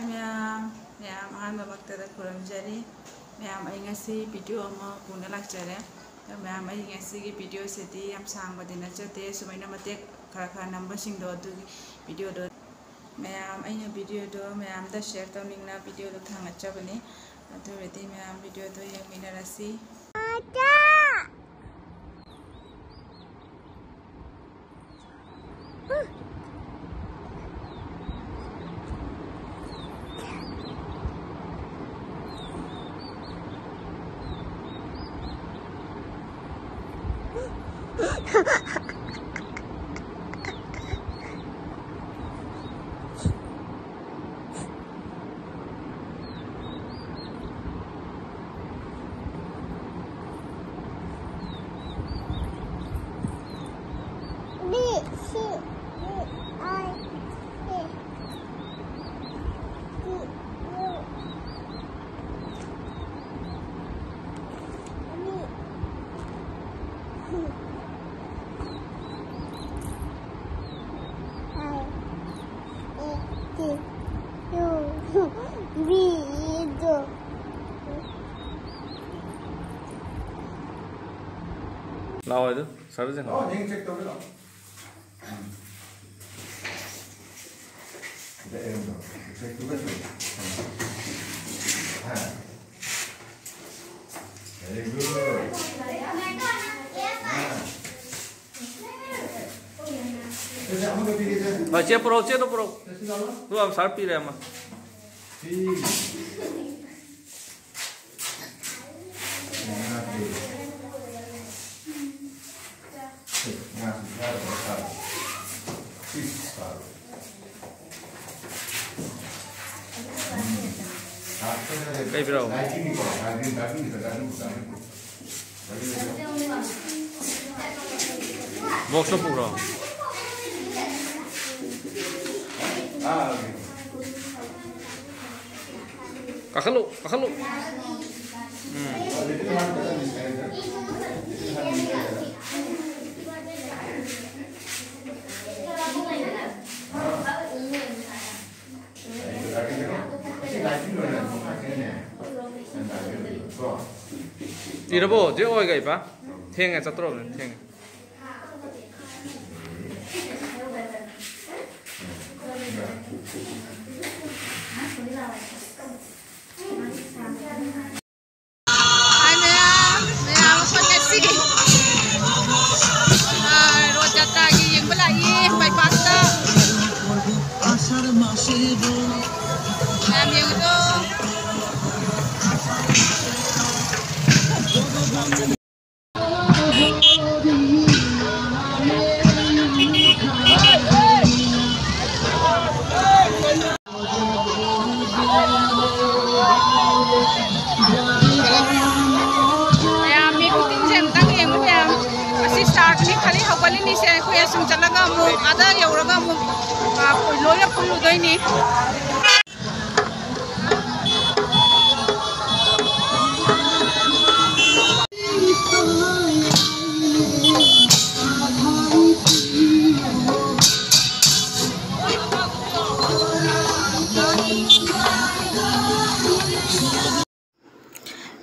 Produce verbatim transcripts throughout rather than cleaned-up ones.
ꯃꯌꯥꯝ, ꯃꯌꯥꯝ ꯑꯍꯥꯟꯕꯃꯛꯇꯗ ꯈꯨꯔꯨꯝꯖꯔꯤ꯫ ꯃꯌꯥꯝ, ꯑꯩ ꯉꯁꯤ video ꯑꯃ ꯄꯨꯅ ꯂꯥꯛꯆꯔꯦ꯫ ꯑꯗꯣ ꯃꯌꯥꯝ, ꯑꯩ ꯉꯁꯤꯒꯤ videoꯁꯤꯗꯤ ꯌꯥꯝ ꯁꯥꯡꯕꯗꯤ ꯅꯠꯆꯗꯦ, ꯁꯨꯃꯥꯏꯅ ꯃꯇꯦꯛ ꯈꯔ ꯈꯔ ꯅꯝꯕꯁꯤꯡꯗꯣ, ꯑꯗꯨꯒꯤ videoꯗꯣ꯫ ꯃꯌꯥꯝ, ꯑꯩꯅ videoꯗꯣ ꯃꯌꯥꯝꯗ share ꯇꯧꯅꯤꯡꯅ videoꯗꯣ ꯊꯥꯡꯒꯠꯆꯕꯅꯤ꯫ ꯑꯗꯨ ꯑꯣꯏꯔꯗꯤ ꯃꯌꯥꯝ, videoꯗꯣ ꯌꯦꯡꯃꯤꯟꯅꯔꯁꯤ꯫ ꯂꯥꯛꯑꯣ ꯑꯗꯨ, ꯁꯥꯔ ꯖꯦꯡ꯫ ꯂꯥꯛꯑꯣ, ꯌꯦꯡ check ꯇꯧꯒꯦ ꯂꯥꯛꯑꯣ꯫ ꯎꯝ꯫ ꯁꯤꯗ ꯑꯦꯔꯣꯗꯣ, effectꯇꯨꯒ ꯁꯨꯔꯦ꯫ ꯍꯥ? Very good. ꯍꯥ? ꯁꯦ, ꯁꯦ, ꯑꯃꯒ ꯄꯤꯒꯦ, ꯁꯦ꯫ ꯍꯣꯏ, ꯆꯦ ꯄꯨꯔꯛꯑꯣ, ꯆꯦꯗꯣ ꯄꯨꯔꯛꯑꯣ꯫ ꯁꯦ, ꯁꯤ ꯂꯥꯎ꯫ ꯑꯗꯨ ꯌꯥꯝ ꯁꯥꯔ ꯄꯤꯔꯦ ꯑꯃ꯫ ꯁꯤ꯫ ꯉꯥꯁꯤ꯫ ꯁꯤ, ꯉꯥꯁꯤ ꯆꯥꯔꯒ ꯆꯥꯔꯣ꯫ ꯁꯤ ꯆꯥꯔꯣ꯫ ꯎꯝ꯫ ꯀꯩ ꯄꯤꯔꯛꯑꯣ? Lightingꯅꯤꯀꯣ, garden, gardenꯒꯤꯗ garden, garden꯫ Boxꯇ ꯄꯨꯈ꯭ꯔꯣ꯫ ꯀꯥꯈꯠꯂꯨ, ꯀꯥꯈꯠꯂꯨ꯫ ꯎꯝ꯫ ꯏꯔꯕꯣ? ꯍꯧꯖꯤꯛ ꯑꯣꯏꯒ ꯏꯄꯥ? ꯊꯦꯡꯉꯦ, ꯆꯠꯇ꯭ꯔꯣꯕꯅꯦ, ꯊꯦꯡꯉꯦ꯫ ꯍꯥꯏ ꯃꯌꯥꯝ, ꯃꯌꯥꯝ ꯑꯩꯈꯣꯏ ꯉꯁꯤꯒꯤ, ꯑ, ꯔꯣꯠ ꯖꯇ꯭ꯔꯥꯒꯤ ꯌꯦꯡꯕ ꯂꯥꯛꯏ ꯕꯥꯏꯄꯥꯁꯇ꯫ ꯃꯌꯥꯝ ꯌꯦꯡꯉꯨꯗꯣ꯫ ꯃꯌꯥꯝ ꯃꯤ ꯈꯨꯇꯤꯡꯁꯦ ꯑꯝꯇꯪ ꯌꯦꯡꯉꯨ ꯃꯌꯥꯝ꯫ ꯑꯁꯤ startꯅꯤ, ꯈꯔꯤ ꯍꯧꯒꯠꯂꯤꯅꯤꯁꯦ꯫ ꯑꯩꯈꯣꯏ ꯑꯁꯨꯝ ꯆꯠꯂꯒ ꯑꯃꯨꯛ ꯑꯥꯗ ꯌꯧꯔꯒ ꯑꯃꯨꯛ, ꯑ, ꯂꯣꯏꯅ ꯄꯨꯜꯂꯨꯗꯣꯏꯅꯤ꯫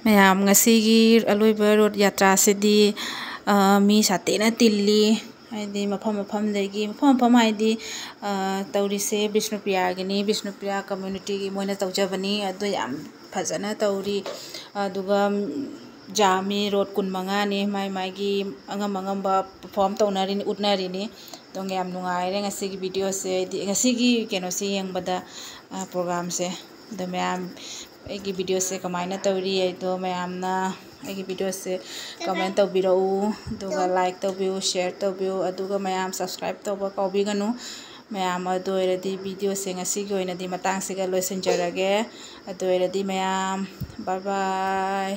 ꯃꯌꯥꯝ, ꯉꯁꯤꯒꯤ ꯑꯂꯣꯏꯕ ꯔꯣꯠ ꯌꯥꯇ꯭ꯔꯥꯁꯤꯗꯤ, ꯑ, ꯃꯤ ꯁꯥꯊꯤꯅ ꯇꯤꯜꯂꯤ꯫ ꯍꯥꯏꯗꯤ ꯃꯐꯝ ꯃꯐꯝꯗꯒꯤ, ꯃꯐꯝ ꯃꯐꯝ ꯍꯥꯏꯗꯤ, ꯑ, ꯇꯧꯔꯤꯁꯦ ꯕꯤꯁꯅꯨꯄ꯭ꯔꯤꯌꯥꯒꯤꯅꯤ, ꯕꯤꯁꯅꯨꯄ꯭ꯔꯤꯌꯥ communityꯒꯤ ꯃꯣꯏꯅ ꯇꯧꯖꯕꯅꯤ꯫ ꯑꯗꯨ ꯌꯥꯝ ꯐꯖꯅ ꯇꯧꯔꯤ꯫ ꯑꯗꯨꯒ, ꯎꯝ, ꯖꯥꯝꯃꯤ ꯔꯣꯠ ꯀꯨꯟꯃꯉꯥꯅꯤ, ꯃꯥꯏ ꯃꯥꯏꯒꯤ ꯑꯉꯝ ꯑꯉꯝꯕ perform ꯇꯧꯅꯔꯤꯅꯤ, ꯎꯠꯅꯔꯤꯅꯤ꯫ ꯑꯗꯨꯝ ꯌꯥꯝ ꯅꯨꯡꯉꯥꯏꯔꯦ ꯉꯁꯤꯒꯤ videoꯁꯦ, ꯍꯥꯏꯗꯤ ꯉꯁꯤꯒꯤ ꯀꯩꯅꯣꯁꯦ ꯌꯦꯡꯕꯗ, ꯑ, programꯁꯦ꯫ ꯑꯗꯣ ꯃꯌꯥꯝ, ꯑꯩꯒꯤ videoꯁꯦ ꯀꯃꯥꯏꯅ ꯇꯧꯔꯤ ꯍꯥꯏꯗꯣ ꯃꯌꯥꯝꯅ ꯑꯩꯒꯤ videoꯁꯦ comment ꯇꯧꯕꯤꯔꯛꯎ, ꯑꯗꯨꯒ like ꯇꯧꯕꯤꯌꯨ, share ꯇꯧꯕꯤꯌꯨ, ꯑꯗꯨꯒ ꯃꯌꯥꯝ subscribe ꯇꯧꯕ ꯀꯥꯎꯕꯤꯒꯅꯨ꯫ ꯃꯌꯥꯝ, ꯑꯗꯨ ꯑꯣꯏꯔꯗꯤ videoꯁꯦ ꯉꯁꯤꯒꯤ ꯑꯣꯏꯅꯗꯤ ꯃꯇꯥꯡꯁꯤꯒ ꯂꯣꯏꯁꯤꯟꯖꯔꯒꯦ꯫ ꯑꯗꯨ ꯑꯣꯏꯔꯗꯤ ꯃꯌꯥꯝ, bye bye꯫